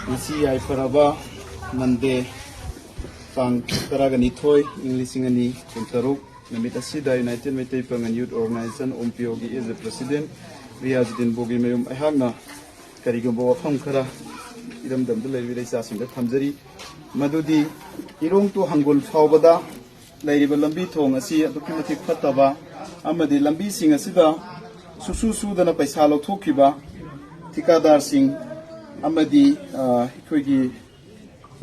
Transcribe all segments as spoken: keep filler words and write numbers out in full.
ꯉꯁꯤ ꯌꯥꯏꯐꯔꯕ ꯃꯟꯗꯦ, ꯇꯥꯡ ꯇꯔꯥꯒ ꯅꯤꯊꯣꯏ, ꯏꯪ ꯂꯤꯁꯤꯡ ꯑꯅꯤ ꯀꯨꯟꯇꯔꯨꯛ ꯅꯨꯃꯤꯠ ꯑꯁꯤꯗ United Meitei Pangal Youth Organization, ꯑꯣꯝ ꯄꯤ ꯑꯣꯒꯤ as a president ꯔꯤꯌꯥꯖꯨꯗꯤꯟ ꯕꯣꯒꯤ ꯃꯌꯨꯝ ꯑꯩꯍꯥꯛꯅ ꯀꯔꯤꯒꯨꯝꯕ ꯋꯥꯐꯝ ꯈꯔ ꯏꯔꯝꯗꯝꯗ ꯂꯩꯔꯤꯕ ꯏꯆꯥꯁꯤꯡꯗ ꯊꯝꯖꯔꯤ꯫ ꯃꯗꯨꯗꯤ ꯏꯔꯣꯡ to ꯍꯪꯒꯨꯜ ꯐꯥꯎꯕꯗ ꯂꯩꯔꯤꯕ ꯂꯝꯕꯤ ꯊꯣꯡ ꯑꯁꯤ ꯑꯗꯨꯛꯀꯤ ꯃꯇꯤꯛ ꯐꯠꯇꯕ ꯑꯃꯗꯤ ꯂꯝꯕꯤꯁꯤꯡ ꯑꯁꯤꯗ ꯁꯨꯁꯨ ꯁꯨꯗꯅ ꯄꯩꯁꯥ ꯂꯧꯊꯣꯛꯈꯤꯕ ꯊꯤꯀꯥꯗꯥꯔꯁꯤꯡ ꯑꯃꯗꯤ, ꯑ, ꯑꯩꯈꯣꯏꯒꯤ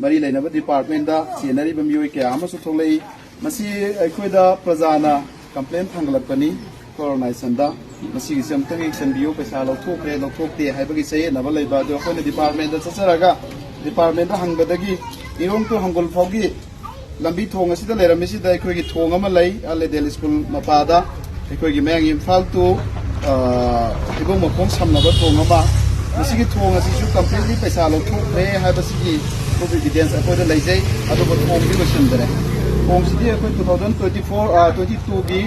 ꯃꯔꯤ ꯂꯩꯅꯕ department ꯇ ꯆꯦꯟꯅꯔꯤꯕ ꯃꯤꯑꯣꯏ ꯀꯌꯥ ꯑꯃꯁꯨ ꯊꯣꯛꯂꯛꯏ꯫ ꯃꯁꯤ ꯑꯩꯈꯣꯏꯗ ꯄ꯭ꯔꯖꯥꯅ complaint ꯊꯥꯡꯒꯠꯂꯛꯄꯅꯤ꯫ ꯑꯣꯔꯒꯅꯥꯏꯖꯦꯁꯟꯗ ꯃꯁꯤꯒꯤꯁꯦ ꯑꯃꯨꯛꯇꯪ ꯌꯦꯡꯁꯤꯟꯕꯤꯌꯨ, ꯄꯩꯁꯥ ꯂꯧꯊꯣꯛꯈ꯭ꯔꯦ ꯂꯧꯊꯣꯛꯇꯦ ꯍꯥꯏꯕꯒꯤ ꯆꯌꯦꯠꯅꯕ ꯂꯩꯕ ꯑꯗꯨ ꯑꯩꯈꯣꯏꯅ department ꯇ ꯆꯠꯆꯔꯒ department ꯇ ꯍꯪꯕꯗꯒꯤ ꯏꯔꯣꯡ to ꯍꯪꯒꯨꯜ ꯐꯥꯎꯒꯤ ꯂꯝꯕꯤ ꯊꯣꯡ ꯑꯁꯤꯗ ꯂꯩꯔꯝꯃꯤꯁꯤꯗ ꯑꯩꯈꯣꯏꯒꯤ ꯊꯣꯡ ꯑꯃ ꯂꯩ, ꯑꯜ ꯑꯦꯗꯦꯜ ꯁ꯭ꯀꯨꯜ ꯃꯄꯥꯗ ꯑꯩꯈꯣꯏꯒꯤ ꯃꯌꯥꯡ ꯏꯝꯐꯥꯜ to, ꯑ, ꯍꯩꯕꯣꯡ ꯃꯈꯣꯡ ꯁꯝꯅꯕ ꯊꯣꯡ ꯑꯃ꯫ ꯃꯁꯤꯒꯤ ꯊꯣꯡ ꯑꯁꯤꯁꯨ completely ꯄꯩꯁꯥ ꯂꯧꯊꯣꯛꯈ꯭ꯔꯦ ꯍꯥꯏꯕꯁꯤꯒꯤ proof evidence ꯑꯩꯈꯣꯏꯗ ꯂꯩꯖꯩ꯫ ꯑꯗꯨꯕꯨ ꯊꯣꯡꯗꯤ ꯂꯣꯏꯁꯤꯟꯗꯔꯦ꯫ ꯊꯣꯡꯁꯤꯗꯤ ꯑꯩꯈꯣꯏ two thousand twenty four, ꯑ, twenty two ꯒꯤ,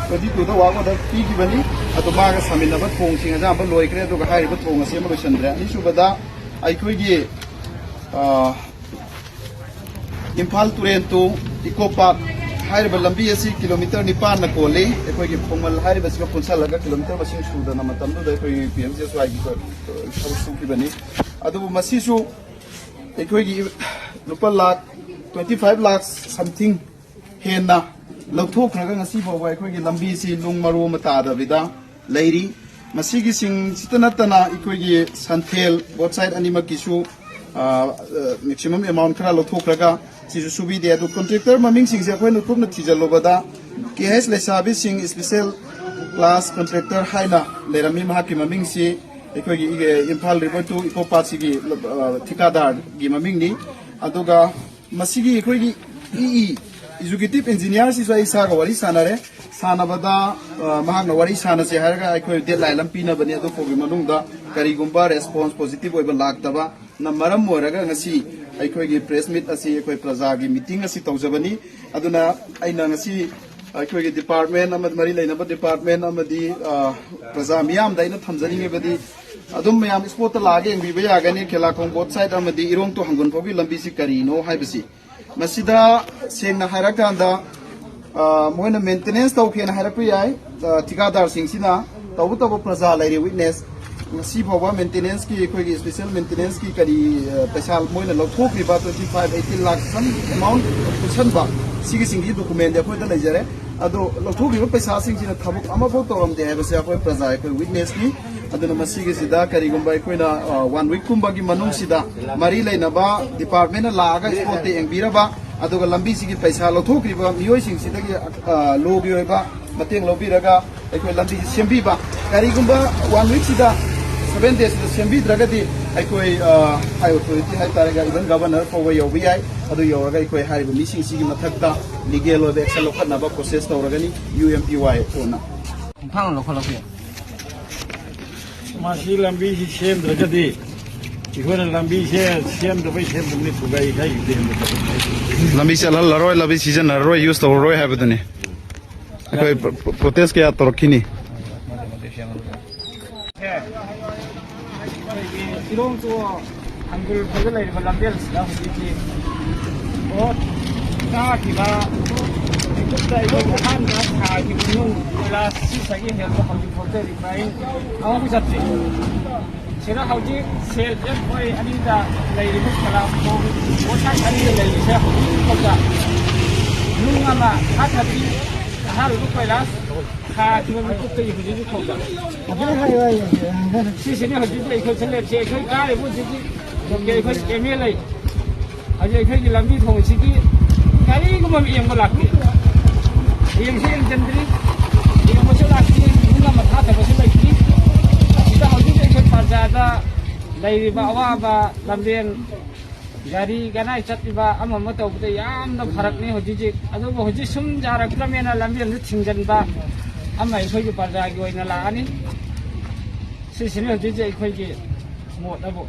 twenty two ꯗ work order ꯄꯤꯈꯤꯕꯅꯤ꯫ ꯑꯗꯨ ꯃꯥꯒ ꯁꯥꯃꯤꯟꯅꯕ ꯊꯣꯡꯁꯤꯡ ꯑꯌꯥꯝꯕ ꯂꯣꯏꯈ꯭ꯔꯦ, ꯑꯗꯨꯒ ꯍꯥꯏꯔꯤꯕ ꯊꯣꯡ ꯑꯁꯤ ꯑꯃ ꯂꯣꯏꯁꯤꯟꯗ꯭ꯔꯦ꯫ ꯑꯅꯤꯁꯨꯕꯗ ꯑꯩꯈꯣꯏꯒꯤ, ꯑ, ꯏꯝꯐꯥꯜ ꯇꯨꯔꯦꯟ to ꯏꯀꯣ ꯄꯥꯔꯛ ꯍꯥꯏꯔꯤꯕ ꯂꯝꯕꯤ ꯑꯁꯤ ꯀꯤꯂꯣꯃꯤꯇꯔ ꯅꯤꯄꯥꯟꯅ ꯀꯣꯜꯂꯤ꯫ ꯑꯩꯈꯣꯏꯒꯤ ꯈꯣꯡꯃꯜ ꯍꯥꯏꯔꯤꯕꯁꯤꯒ ꯄꯨꯟꯁꯤꯜꯂꯒ ꯀꯤꯂꯣꯃꯤꯇꯔ ꯃꯁꯤꯡ ꯁꯨꯗꯅ ꯃꯇꯝꯗꯨꯗ ꯑꯩꯈꯣꯏꯒꯤ ꯄꯤ ꯑꯦꯝ ꯖꯤ ꯑꯦꯁ ꯋꯥꯏꯒꯤ ꯊꯕꯛ ꯁꯨꯈꯤꯕꯅꯤ꯫ ꯑꯗꯨꯕꯨ ꯃꯁꯤꯁꯨ ꯑꯩꯈꯣꯏꯒꯤ ꯂꯨꯄꯥ lakh twenty five lakh something ꯍꯦꯟꯅ ꯂꯧꯊꯣꯛꯈ꯭ꯔꯒ ꯉꯁꯤ ꯐꯥꯎꯕ ꯑꯩꯈꯣꯏꯒꯤ ꯂꯝꯕꯤꯁꯤ ꯅꯨꯡ ꯃꯔꯨ ꯑꯃ ꯇꯥꯗꯕꯤꯗ ꯂꯩꯔꯤ꯫ ꯃꯁꯤꯒꯤꯁꯤꯡꯁꯤꯇ ꯅꯠꯇꯅ ꯑꯩꯈꯣꯏꯒꯤ ꯁꯟꯊꯦꯜ both side ꯑꯅꯤꯃꯛꯀꯤꯁꯨ, ꯑ, ꯑ, maximum amount ꯈꯔ ꯂꯧꯊꯣꯛꯈ꯭ꯔꯒ ꯁꯤꯁꯨ ꯁꯨꯕꯤꯗꯦ꯫ ꯑꯗꯨ contractor ꯃꯃꯤꯡꯁꯤꯡꯁꯦ ꯑꯩꯈꯣꯏꯅ ꯀꯨꯞꯅ ꯊꯤꯖꯤꯜꯂꯨꯕꯗ ꯀꯦ ꯑꯩꯆ ꯂꯩꯁꯥꯕꯤꯁꯤꯡ special class contractor ꯍꯥꯏꯅ ꯂꯩꯔꯝꯃꯤ꯫ ꯃꯍꯥꯛꯀꯤ ꯃꯃꯤꯡꯁꯤ ꯑꯩꯈꯣꯏꯒꯤ E-, Imphal river to eco ꯄꯥꯠꯁꯤꯒꯤ, ꯑ, ꯊꯤꯀꯥꯗꯥꯔꯒꯤ ꯃꯃꯤꯡꯅꯤ꯫ ꯑꯗꯨꯒ ꯃꯁꯤꯒꯤ ꯑꯩꯈꯣꯏꯒꯤ ꯏ ꯏ, executive engineer ꯁꯤꯁꯨ ꯑꯩ ꯏꯁꯥꯒ ꯋꯥꯔꯤ ꯁꯥꯟꯅꯔꯦ꯫ ꯁꯥꯟꯅꯕꯗ, ꯑ, ꯃꯍꯥꯛꯅ ꯋꯥꯔꯤ ꯁꯥꯟꯅꯁꯦ ꯍꯥꯏꯔꯒ ꯑꯩꯈꯣꯏ deadline ꯑꯃ ꯄꯤꯅꯕꯅꯤ꯫ ꯑꯗꯨ ꯐꯥꯎꯒꯤ ꯃꯅꯨꯡꯗ ꯀꯔꯤꯒꯨꯝꯕ response positive ꯑꯣꯏꯕ ꯂꯥꯛꯇꯕꯅ ꯃꯔꯝ ꯑꯣꯏꯔꯒ ꯉꯁꯤ ꯑꯩꯈꯣꯏꯒꯤ press meet ꯑꯁꯤ ꯑꯩꯈꯣꯏ ꯄ꯭ꯔꯖꯥꯒꯤ meeting ꯑꯁꯤ ꯇꯧꯖꯕꯅꯤ꯫ ꯑꯗꯨꯅ ꯑꯩꯅ ꯉꯁꯤ ꯑꯩꯈꯣꯏꯒꯤ department ꯑꯃꯗꯤ ꯃꯔꯤ ꯂꯩꯅꯕ department ꯑꯃꯗꯤ, ꯑ, ꯄ꯭ꯔꯖꯥ ꯃꯤꯌꯥꯝꯗ ꯑꯩꯅ ꯊꯝꯖꯅꯤꯡꯉꯤꯕꯗꯤ ꯑꯗꯨꯝ ꯃꯌꯥꯝ ꯏꯁꯄꯣꯠꯇ ꯂꯥꯛꯑꯒ ꯌꯦꯡꯕꯤꯕ ꯌꯥꯒꯅꯤ, ꯈꯦꯂꯥꯈꯣꯡ ꯕꯣꯠ ꯁꯥꯏꯠ ꯑꯃꯗꯤ ꯏꯔꯣꯡ ꯇꯨ ꯍꯪꯒꯨꯟ ꯐꯥꯎꯒꯤ ꯂꯝꯕꯤꯁꯤ ꯀꯔꯤꯅꯣ ꯍꯥꯏꯕꯁꯤ꯫ ꯃꯁꯤꯗ ꯁꯦꯡꯅ ꯍꯥꯏꯔꯀꯥꯟꯗ, ꯑ, ꯃꯣꯏꯅ ꯃꯦꯟꯇꯦꯅꯦꯟꯁ ꯇꯧꯒꯦꯅ ꯍꯥꯏꯔꯛꯄ ꯌꯥꯏ, ꯑ, ꯊꯤꯀꯥꯗꯥꯔꯁꯤꯡꯁꯤꯅ꯫ ꯇꯧꯕꯇꯕꯨ ꯄ꯭ꯔꯖꯥ ꯂꯩꯔꯦ ꯋꯤꯠꯅꯦꯁ꯫ ꯉꯁꯤ ꯐꯥꯎꯕ ꯃꯦꯟꯇꯦꯅꯦꯟꯁꯀꯤ, ꯑꯩꯈꯣꯏꯒꯤ ꯁ꯭ꯄꯦꯁꯦꯜ ꯃꯦꯟꯇꯦꯅꯦꯟꯁꯀꯤ ꯀꯔꯤ, ꯑ, ꯄꯩꯁꯥ ꯃꯣꯏꯅ ꯂꯧꯊꯣꯛꯈ꯭ꯔꯤꯕ twenty five, eighteen lakh some amount ꯄꯨꯁꯟꯕ, ꯁꯤꯒꯤꯁꯤꯡꯒꯤ ꯗꯣꯀꯨꯃꯦꯟꯗꯤ ꯑꯩꯈꯣꯏꯗ ꯂꯩꯖꯔꯦ꯫ ꯑꯗꯣ ꯂꯧꯊꯣꯛꯈ꯭ꯔꯤꯕ ꯄꯩꯁꯥꯁꯤꯡꯁꯤꯅ ꯊꯕꯛ ꯑꯃꯐꯥꯎ ꯇꯧꯔꯝꯗꯦ ꯍꯥꯏꯕꯁꯦ ꯑꯩꯈꯣꯏ ꯄ꯭ꯔꯖꯥ, ꯑꯩꯈꯣꯏ ꯋꯤꯠꯅꯦꯁꯅꯤ꯫ ꯑꯗꯨꯅ ꯃꯁꯤꯒꯤꯁꯤꯗ ꯀꯔꯤꯒꯨꯝꯕ ꯑꯩꯈꯣꯏꯅ, ꯑ, ꯋꯥꯟ ꯋꯤꯛꯀꯨꯝꯕꯒꯤ ꯃꯅꯨꯡꯁꯤꯗ ꯃꯔꯤ ꯂꯩꯅꯕ ꯗꯤꯄꯥꯔꯠꯃꯦꯟꯅ ꯂꯥꯛꯑꯒ ꯏꯁꯄꯣꯠꯇ ꯌꯦꯡꯕꯤꯔꯕ, ꯑꯗꯨꯒ ꯂꯝꯕꯤꯁꯤꯒꯤ ꯄꯩꯁꯥ ꯂꯧꯊꯣꯛꯈ꯭ꯔꯤꯕ ꯃꯤꯑꯣꯏꯁꯤꯡꯁꯤꯗꯒꯤ, ꯑ, ꯂꯣꯒꯤ ꯑꯣꯏꯕ ꯃꯇꯦꯡ ꯂꯧꯕꯤꯔꯒ ꯑꯩꯈꯣꯏ ꯂꯝꯕꯤꯁꯤ ꯁꯦꯝꯕꯤꯕ꯫ ꯀꯔꯤꯒꯨꯝꯕ ꯋꯥꯟ ꯋꯤꯛꯁꯤꯗ, ꯁꯚꯦꯟ ꯗꯦꯁꯤꯗ ꯁꯦꯝꯕꯤꯗ꯭ꯔꯒꯗꯤ ꯑꯩꯈꯣꯏ, ꯑ, ꯍꯥꯏ ꯑꯣꯊꯣꯔꯤꯇꯤ ꯍꯥꯏꯇꯥꯔꯦ, ꯏꯚꯟ ꯒꯚꯔꯅꯔ ꯐꯥꯎꯕ ꯌꯧꯕ ꯌꯥꯏ꯫ ꯑꯗꯨ ꯌꯧꯔꯒ ꯑꯩꯈꯣꯏ ꯍꯥꯏꯔꯤꯕ ꯃꯤꯁꯤꯡꯁꯤꯒꯤ ꯃꯊꯛꯇ ꯂꯤꯒꯦꯜ ꯑꯣꯏꯕ ꯑꯦꯛꯁꯟ ꯂꯧꯈꯠꯅꯕ ꯄ꯭ꯔꯣꯁꯦꯁ ꯇꯧꯔꯒꯅꯤ, ꯌꯨ ꯑꯦꯝ ꯄꯤ ꯋꯥꯏ ꯑꯣꯅ꯫ ꯈꯣꯡꯊꯥꯡ ꯂꯧꯈꯠꯂꯛꯄ ꯌꯥꯏ꯫ ꯃꯁꯤ ꯂꯝꯕꯤꯁꯤ ꯁꯦꯝꯗ꯭ꯔꯒꯗꯤ ꯑꯩꯈꯣꯏꯅ ꯂꯝꯕꯤꯁꯦ ꯁꯦꯝꯗꯕꯩ ꯁꯦꯝꯗꯕꯅꯤ, ꯊꯨꯒꯥꯏ ꯈꯥꯏꯈꯤꯕꯗꯤ ꯍꯦꯟꯅ ꯐꯩ꯫ ꯂꯝꯕꯤ ꯆꯠꯍꯜꯂꯔꯣꯏ, ꯂꯝꯕꯤ ꯁꯤꯖꯤꯟꯅꯔꯔꯣꯏ, ꯌꯨꯁ ꯇꯧꯔꯔꯣꯏ ꯍꯥꯏꯕꯗꯨꯅꯤ꯫ ꯑꯩꯈꯣꯏ ꯄ꯭ꯔꯣ-, ꯄ꯭ꯔꯣꯇꯦꯁ ꯀꯌꯥ ꯇꯧꯔꯛꯈꯤꯅꯤ꯫ ꯑꯩꯈꯣꯏꯒꯤ ꯏꯔꯣꯡ ꯇꯨ ꯍꯪꯒꯨꯜ ꯐꯥꯎꯗ ꯂꯩꯔꯤꯕ ꯂꯝꯕꯦꯜꯁꯤꯗ ꯍꯧꯖꯤꯛꯇꯤ ꯚꯣꯠ ꯀꯥꯈꯤꯕ ꯃꯤꯀꯨꯞꯇ ꯑꯩꯈꯣꯏꯒꯤ ꯑꯍꯥꯟꯕ ꯊꯥꯈꯤꯕ ꯅꯨꯡ ꯀꯣꯏꯂꯥꯁ ꯁꯤꯁꯥꯒꯤ ꯍꯦꯟꯕ ꯍꯧꯖꯤꯛ ꯐꯥꯎꯗ ꯔꯤꯐꯥꯏꯟ ꯑꯃꯐꯥꯎ ꯆꯠꯇ꯭ꯔꯤ꯫ ꯁꯤꯗ ꯍꯧꯖꯤꯛ ꯁꯦꯜ ꯑꯦꯐ ꯑꯣꯏ ꯑꯅꯤꯗ ꯂꯩꯔꯤꯕ ꯈꯦꯂꯥꯈꯣꯡ ꯄꯣꯠꯁꯥꯏ ꯑꯅꯤꯗ ꯂꯩꯔꯤꯁꯦ ꯍꯧꯖꯤꯛ ꯐꯥꯎꯗ ꯅꯨꯡ ꯑꯃ ꯊꯥꯊꯕꯤ ꯑꯍꯥꯟꯕ ꯀꯣꯏꯂꯥꯁ ꯊꯥꯈꯤꯕ ꯃꯤꯀꯨꯞꯇꯒꯤ ꯍꯧꯖꯤꯛ ꯐꯥꯎꯗ꯫ ꯁꯤꯁꯤꯅꯤ ꯍꯧꯖꯤꯛ ꯑꯩꯈꯣꯏ ꯁꯦꯜ ꯑꯦꯐꯁꯦ ꯑꯩꯈꯣꯏ ꯀꯥꯔꯤꯕ ꯍꯧꯖꯤꯛ ꯑꯩꯈꯣꯏ ꯑꯦꯝ ꯑꯦꯜ ꯑꯦ ꯍꯧꯖꯤꯛ ꯑꯩꯈꯣꯏꯒꯤ ꯂꯝꯕꯤ ꯊꯣꯡꯁꯤꯒꯤ ꯀꯔꯤꯒꯨꯝꯕ ꯑꯃ ꯌꯦꯡꯕ ꯂꯥꯛꯇꯦ꯫ ꯌꯦꯡꯁꯨ ꯌꯦꯡꯁꯤꯟꯗ꯭ꯔꯤ, ꯌꯦꯡꯕꯁꯨ ꯂꯥꯛꯇꯦ, ꯏꯃꯨꯡ ꯑꯃ ꯊꯥꯗꯕꯁꯨ ꯂꯩꯇ꯭ꯔꯤ꯫ ꯑꯁꯤꯗ ꯍꯧꯖꯤꯛ ꯑꯩꯈꯣꯏ ꯄ꯭ꯔꯖꯥꯗ ꯂꯩꯔꯤꯕ ꯑꯋꯥꯕ ꯂꯝꯕꯦꯟ, ꯒꯥꯔꯤ ꯒꯅꯥꯏ ꯆꯠꯂꯤꯕ ꯑꯃ ꯑꯃ ꯇꯧꯕꯗ ꯌꯥꯝꯅ ꯐꯔꯛꯅꯤ ꯍꯧꯖꯤꯛ ꯍꯧꯖꯤꯛ꯫ ꯑꯗꯨꯕꯨ ꯍꯧꯖꯤꯛ ꯁꯨꯝ ꯌꯥꯔꯛꯇ꯭ꯔꯕꯅꯤꯅ ꯂꯝꯕꯦꯟꯗꯨ ꯊꯤꯡꯖꯤꯟꯕ ꯑꯃ ꯑꯩꯈꯣꯏꯒꯤ ꯄ꯭ꯔꯖꯥꯒꯤ ꯑꯣꯏꯅ ꯂꯥꯛꯑꯅꯤ꯫ ꯁꯤꯁꯤꯅꯤ ꯍꯧꯖꯤꯛ ꯍꯧꯖꯤꯛ ꯑꯩꯈꯣꯏꯒꯤ ꯃꯣꯠ ꯑꯕꯨ꯫